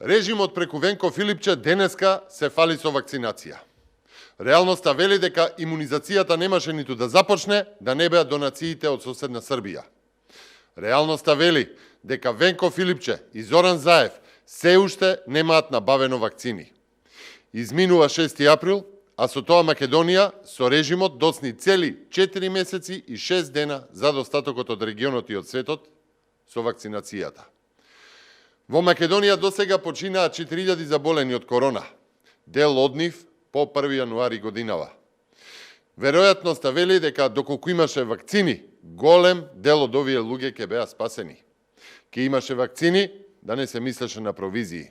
Режимот преку Венко Филипче денеска се фали со вакцинација. Реалноста вели дека имунизацијата немаше ниту да започне, да не беа донациите од соседна Србија. Реалноста вели дека Венко Филипче и Зоран Заев се уште немаат набавено вакцини. Изминува 6 април, а со тоа Македонија со режимот доцни цели 4 месеци и 6 дена за достатокот од регионот и од светот со вакцинацијата. Во Македонија досега починаа 4000 заболени од корона. Дел од нив по 1 јануари годинава. Веројатноста вели дека доколку имаше вакцини, голем дел од овие луѓе ќе беа спасени. Ке имаше вакцини, да не се мислеше на провизии.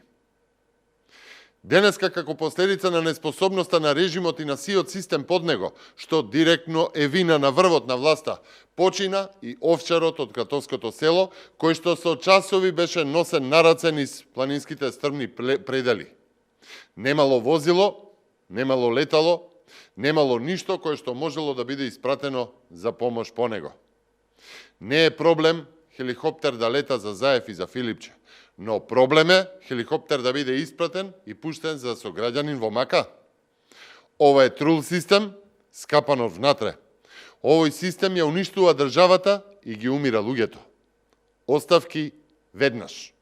Денеска, како последица на неспособноста на режимот и на сиот систем под него, што директно е вина на врвот на власта, почина и овчарот од Кратовското село, кој што со часови беше носен на раце низ планинските стрмни предели. Немало возило, немало летало, немало ништо кое што можело да биде испратено за помош по него. Не е проблем хеликоптер да лета за Заев и за Филипче, но проблем е хеликоптер да биде испратен и пуштен за сограѓанин во Мака. Ова е трул систем, скапан од внатре. Овој систем ја уништува државата и ги умира луѓето. Оставки веднаш.